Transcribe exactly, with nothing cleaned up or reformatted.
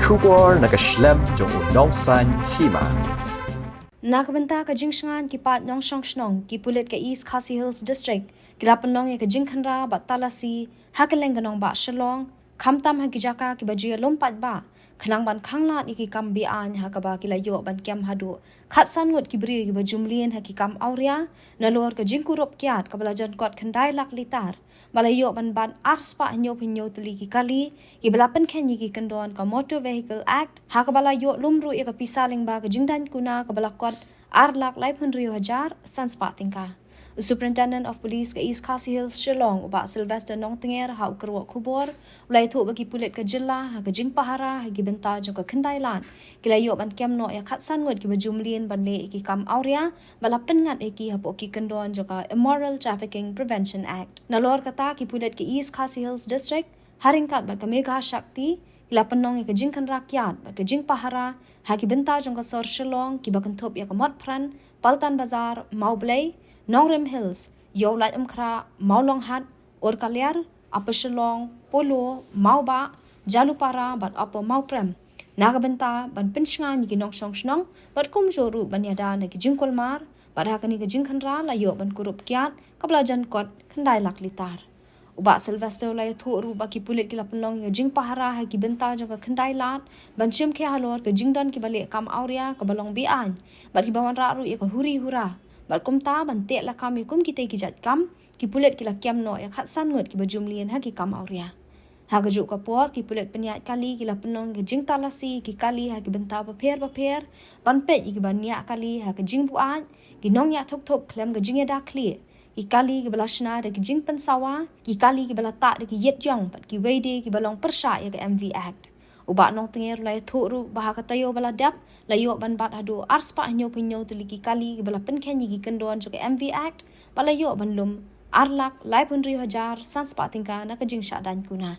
Khubor na ka shlem jong u nongsan hima. Na ka bynta ka jingshngaiñ ki paid nongshong shnong, ki pulit ka East Khasi Hills District ki la pynlong ïa ka jingkhynra bad talasi ha kylleng ka nongbah Shillong, khamtam ha ki jaka kiba ju ïalum paidbah, khnang ban khanglad ïa ki kam be-aiñ, ha kaba ki la ïoh ban kem haduh khatsan ngut ki briew kiba ju mlien ha ki kam awria, nalor ka jingkurup kiad kaba la jan kot khyndai lak litar, ba la ïoh ban bat arspah hynñiewphew hynñiew tylli ki kali kiba la pynkheiñ ïa ki kyndon ka Motor Vehicle Act, ha kaba la ïoh lum ruh ïa ka pisa lyngba ka jingdaiñ kuna kaba la kot ar lak laiphew hynriew hajar sanspah tyngka. U Superintendent of Police ka East Khasi Hills Shillong, u Bah Sylvester Nongtnger, ha u kyrwoh khubor u la ïathuh ba ki pulit ka jylla, ha ka jingpahara ha ki bynta jong ka khyndai lad, ki la ïoh ban kem noh ïa khatsan ngut kiba ju mlien ban leh ïa ki kam awria, ba la pynngat ïa ki hapoh ki kyndon jong ka Immoral Trafficking Prevention Act. Nalor kata, ki pulit ka East Khasi Hills District, ha ryngkat bad ka Megha Shakti, ki la pynlong ïa ka jingkhynra kiad bad ka jingpahara ha ki bynta jong ka sor Shillong kiba kynthup ïa ka Motphran, Paltan Bazar, Mawblei, Nongrim Hills, Ïewlait Umkhrah, Mawlonghat, Urkaliar, Upper Shillong, Polo, Mawbah, Jalupara bad Upper Mawprem, na ka bynta ban pynshngaiñ ïa ki nongshong shnong bad kumjuh ruh ban ïada na ki jingkulmar, bad ha kane ka jingkhynra la ïoh ban kurup kiad kaba la jan kot khyndai lak litar. U Bah Sylvester u la ïathuh ruh ba ki pulit ki la pynlong ïa ka jingpahara ha ki bynta jong ka khyndai lad ban shim khia halor ka jingdon kiba leh kam awria kaba long be-aiñ, bad kiba wanrah ruh ïa ka huri hura, bad kumta ban teh lakam ïa kum kitei ki jait kam, ki pulit ki la kem noh ïa khatsan ngut kiba ju mlien ha ki kam awria. Ha kajuh ka por, ki pulit pynïaid kali ki la pynlong ïa ka jingtalasi ïa ki kali ha ki bynta bapher bapher, ban peit ïa kiba ñiah kali ha ka jingbuaid, ki nongñiah thup thup khlem ka jingïada khlieh, ki kali kiba la shna da ki jingpynsawa, ki kali kiba la tah da ki ïit ïong bad kiwei de kiba long pyrshah ïa ka M V Act. U Bah Nongtnger u la ïathuh ruh ba ha ka taïew ba la dep, la ïoh ban bat haduh arspah hynñiewphew hynñiew tylli ki kali kiba la pynkheiñ ïa ki kyndon jong ka M V Act, bad la ïoh ban lum ar lak laiphew hynriew hajar sanspah tyngka na ka jingshah daiñ kuna.